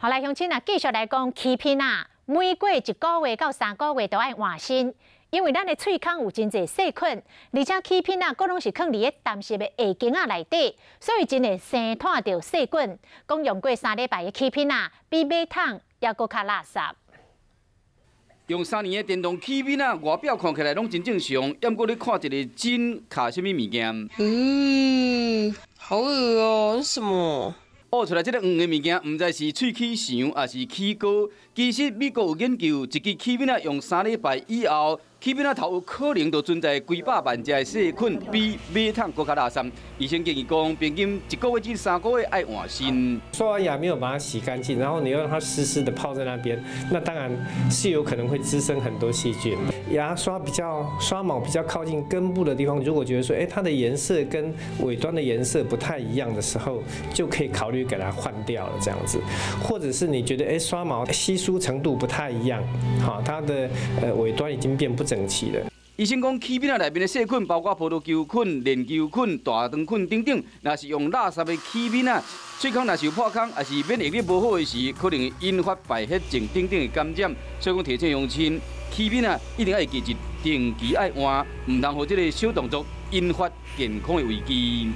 好來，鄉親啊，繼續來講齒片仔，每過一個月到3個月都愛換新，因為咱的喙空有真濟細菌，而且齒片仔，閣攏是囥佇咧澹濕的下間仔內底，所以真會生湠著細菌。講用過3禮拜的齒片仔，比馬桶猶閣較垃圾。用3年的電動齒片仔，外表看起來攏真正常，毋過你看一个真卡啥物物件？嗯，好惡哦，這什麼？挖出來這个黃的物件，毋知是喙齒腸，抑是齒膏。其實美國有研究，一支齒片仔用3禮拜以後，齒片仔頭有可能就存在幾百萬隻的細菌，比馬桶閣較垃圾。醫生建議講，平均一個月至三個月愛換新。刷完牙沒有把它洗乾淨，然後你又讓它濕濕的泡在那邊，那當然是有可能會滋生很多細菌。牙刷比較刷毛比較靠近根部的地方，如果覺得說，哎，它的顏色跟尾端的顏色不太一樣的時候，就可以考慮給它換掉了這樣子。或者是你覺得，哎，刷毛稀疏程度不太一樣，好，它的尾端已經變不整齊了。醫生講，齒片仔內面的細菌包括葡萄球菌、鏈球菌、大腸菌等等，若是用垃圾的齒片仔，喙空若是有破空，抑是免疫力無好的時，可能會引發敗血症等等的感染。所以講提醒鄉親，齒片仔一定愛記得定期愛換，毋通予這个小動作引發健康的危機。